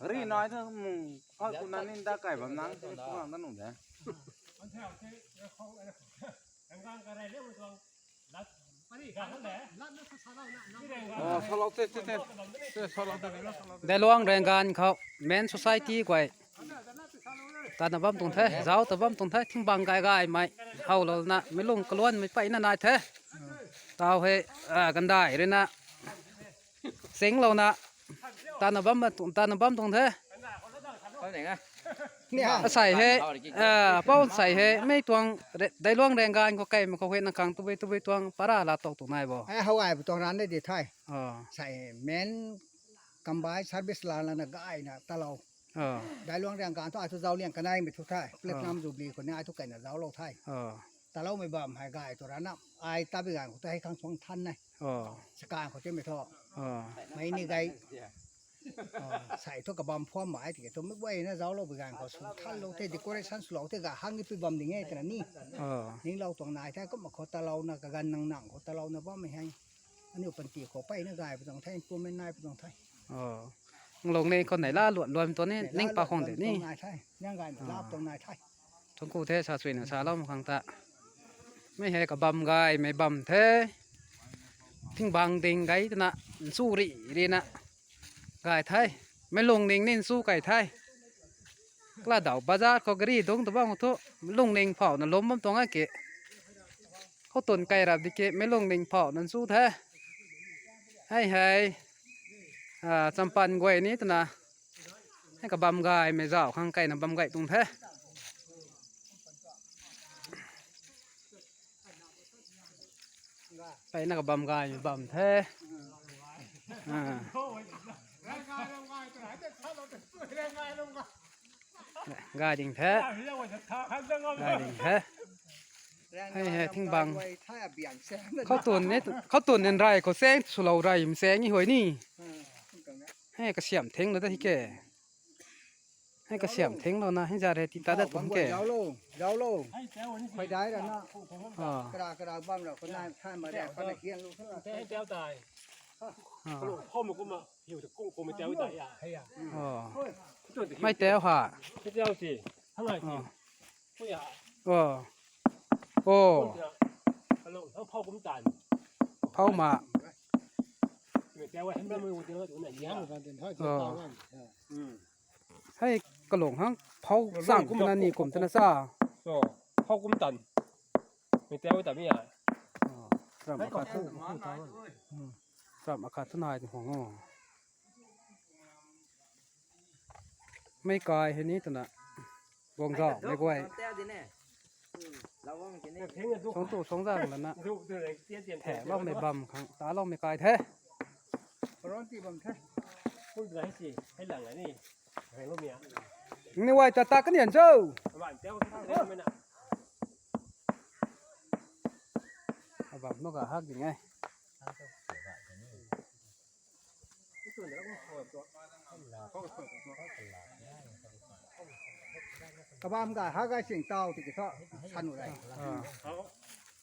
Ri nói thôi, mùng, coi cô Lan Ninh ta cày bấm lắng, cô Lan ta nụ thế. ອໍ ຊາວລາວເຕັມໆ ຊາວລາວເຕັມເລີຍ ຊາວລາວ ໄດ້ລວງແຮງງານເຂົາ ແມ່ນໂຊຊາຍຕີກວາຍ ຕານະບຳຕົງແທ້ ເຈົ້າຕານະບຳຕົງແທ້ ທິງບັງກາຍກາຍໄມ້ ເຮົາລາວນະ ໄມ່ລົງກະລວນ ໄມ່ໄປນະນາຍແທ້ ຕາວເຮ ອາ ກັນໄດ້ເລີຍນະ ເສັງລາວນະ ຕານະບຳ ຕານະບຳຕົງແທ້ ເຂົາເປັນຫຍັງອະ ອາໄສເຮ ເອີ ເປົ້າໃສ່ເຮ ໄມ່ຕວງ ໄດ້ລວງແຮງງານ ກໍໄກ່ມາເຂົາເຮັດນະຄັງ ຕຸເວຕຸເວຕວງ ປາຣາລາຕົກຕົງນາຍບໍ່ ໃຫ້ເຮົາອາຍບໍ່ຕ້ອງຮ້ານໄດ້ເດໄທ ເອີ ໃສ່ແມ່ນກຳບາຍຊາດເບສລານລະນະກະອາຍນະຕາເລົ່າ ເອີ ໄດ້ລວງແຮງງານ ທຸກອາຍທຸກເຈົ້າລ້ຽງກະນາຍເປັນທຸກທ້າຍ ເອີ ເລັກນ້ຳຢູ່ບລີຄົນນີ້ອາຍທຸກໄກ່ນະເຈົ້າໂລໄທ ເອີ ຕາເລົ່າໄມ່ບຳໃຫ້ກາຍຕົວລະນຳ ອາຍຕາບິການຂອງໄທຄັງສອງທັນນະ ເອີ ສະການຂອງເຈົ້າແມ່ທໍ້ ເອີ ໄມ້ນີ້ໄກ ເອີ ໃສ່ໂຕກະບຳພວມໝາຍຕິໂຕເມັກໄວ້ນະເຈົ້າໂລບາງການເຂົາສູນທັນໂລເທດດີໂກເຣຊັນສຸເລາເທກະຫັງອີ່ປີບຳດີແງຕະນະນີ້ ເອີ ນິງເລົ່າຕົງນາຍແທ້ກໍມາຂໍຕາເລົ່ານະກະກັນນັງໆ ຂໍຕາເລົ່ານະບໍ່ແມ່ນໃຫ້ ອັນນີ້ປັນຕີຂໍໄປນະກາຍປະຕົງໄທ ຕົວແມ່ນນາຍປະຕົງໄທ ເອີ ລົງໃນຄົນໃນລາລວດລວມຕົວນີ້ ນິງປາຂອງເດນີ້ ນາຍໄທ ຍັງກາຍລາບຕົງນາຍໄທ ທງກູເທສາສວຍນະສາລອມຄັງຕະ ໄມ່ແຮກະບຳກາຍ ໄມ່ບຳແທ້ ທິງບັງເຕັງໄກຕະນະ ຊູຣີລີນະ ກາຍໄທ ໄມ່ລົງນິງນິນຊູໄກໄທ ກະລາດາວບາຈາດ ເຂົາກະຣີດົງຕະບ້ອງໂທ ລົງນິງເຜົານະລົມບຳຕົງອາເກະ ເຂົາຕົນໄກລາບດິເກະ ໄມ່ລົງນິງເຜົານັ້ນຊູແທ້ ໃຫ້ໃຫ້ ອາ ຈຳປັນກວຍນີ້ຕະນະ ໃຫ້ກະບຳກາຍ ແມ່ເຈົ້າຂ້າງໄກນະບຳໄກຕຸງແທ້ ໄປນະກະບຳກາຍ ບຳແທ້ ອາ ກາຍດິງແທ້ ກາຍດິງແທ້ ໃຫ້ແຮທິງບັງ ເຂົາຕົນນີ້ ເຂົາຕົນແນນໄຣ ເຂົາແຊງສຸເລົາໄຣ ມັນແຊງອີ່ຫ້ວຍນີ້ ໃຫ້ກະສຽມເທັງລະໄດ້ທີ່ແກ່ ໃຫ້ກະສຽມເທັງລະນະ ໃຫ້ຈາໄດ້ຕິດຕາໄດ້ຕົນແກ່ ເຈົ້າໂລ ເຈົ້າໂລ ໄປໄດ້ລະນະ ອາ ກະດາກະດາບຳລະ ຄົນນາຍທ່ານມາແດກ ຄົນນາຍຂຽນລູກ ແຕ່ໃຫ້ແຕ້ວຕາຍ ອາ ພໍ່ມັນກໍມາ ຫິວແຕ່ກຸ້ງ ຄົງໄປແຕ້ວຕາຍອາ ອາ ໄມ້ແຕ້ວຫາ ໄມ້ແຕ້ວຊິ ທັງຫຼາຍຊິ ເອີ ໂອ້ ເຜົາໝາກ ເອີ ໃຫ້ກະຫຼົງຫັ້ງເຜົາສ້າງກຸມນານີກຸມຕະນະຊາ ເຜົາກຸມຕັນ ໄມ້ແຕ້ວຕາມີອາ ສາມອາຄາດ ສາມອາຄາດທະນາຍຫອງ ໄມ້ກາຍເຮັດນີ້ຕະນະ ວົງຈອກໄມ້ກວຍ ສອງໂຕສອງຢ່າງລະນະ ແຖລອກໄມ້ບຳຄັງ ຕາລອກໄມ້ກາຍແທ້ ຮ້ອນຕີບຳແທ້ ພຸ້ນໄດ້ຊິ ໃຫ້ຫຼັງອັນນີ້ ໃຫ້ລົມເມຍ ນີ້ໄວ້ຕາຕາກະນຽນເຈົ້າ ອາບຳນົກອາຮັກຢູ່ໄງ ກະບຳກະຮັກໄດ້ເສັງເຕົ້າຕິກະເທາະ ຄັນຢູ່ໄດ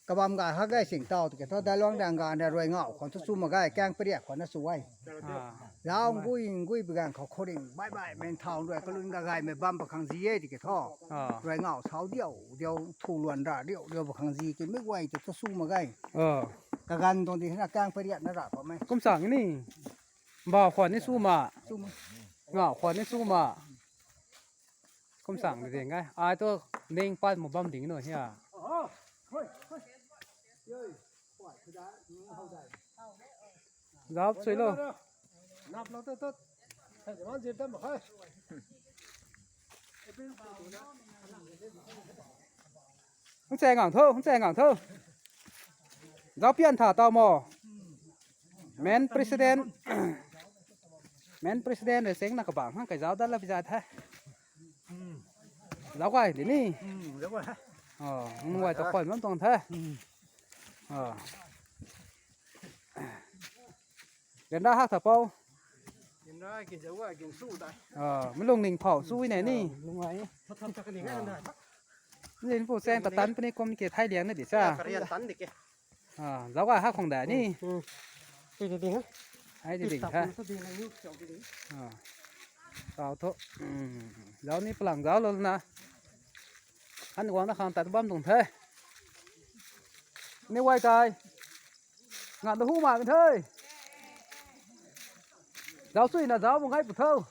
ກະບຳກະຮັກໄດ້ເສັງເຕົ້າຕິກະເທາະ ໄດ້ລອງແດງການໄດ້ລວຍເງົາ ຂອງທຸຊຸມມາໄກ ແກງປະດຽກຂອງນະສວຍ ລາວງກຸຍງກຸຍປະການເຂົາໂຄເດ້ງບາຍບາຍ ແມ່ນເທົ່າດ້ວຍກະລຸນກະໄກແມ່ນບຳປະຄັງຊີເຢຕິກະເທາະ ລວຍເງົາເຊົາດຽວດຽວ ທູລວນດາດຽວດຽວປະຄັງຊີກິນເມັກໄວແຕ່ໂຕສູງມາໄກ ກະກັນຕົງທີ່ນະກາງປະດຽກນະລະປະໄມ ກຸມສັງນີ້ ບ່າວຂວັນນີ້ສູ້ມາ ງ່າວຂວັນນີ້ສູ້ມາ ກົມສັງເດງໄງ ອາຍຕົວເນັ່ງປັດໝູ່ບຳດິງໂນເຮຍ ລາບຊ່ວຍໂລ ຫົງແຈງອງເທີ ຫົງແຈງອງເທີ ລາວປ່ຽນຖ້າເຕົາໝໍ ແມ່ນປຣະຊິເດັນ ແມ່ນປຣະຊິເດັນເດເສັງນະກະບາງ ຫັ້ນກະລາວດັນລະພິຈາແທ້ ລາວໄວເດນີ້ ອໍ ມຶງໄວຕະຄອຍມັນຕ້ອງແທ້ ອໍ ເດນດາຮັກຖ້າເປົາ ກິນໄດ້ ກິນຈະວ່າ ກິນສູ້ໄດ້ ເອີ ມັນລົງໜິງເຜົາສູ້ແນ່ນີ້ ລົງໄວ ມັນເຫັນຜູ້ແຊງຕະຕັນປານນີ້ ກົມເກໄທຫຼຽງນີ້ຕິຊາ ລາວວ່າຮັກຂອງແດນີ້ ໄອ້ດິງແທ້ ອາ Tao tho. Ừm. Giáo ni plang giáo lô na. Hăn quang na khang tat bam tông the. Ni wai kai. Ngạn da hu ma kan the. Giáo sui na giáo mông hai pu thâu.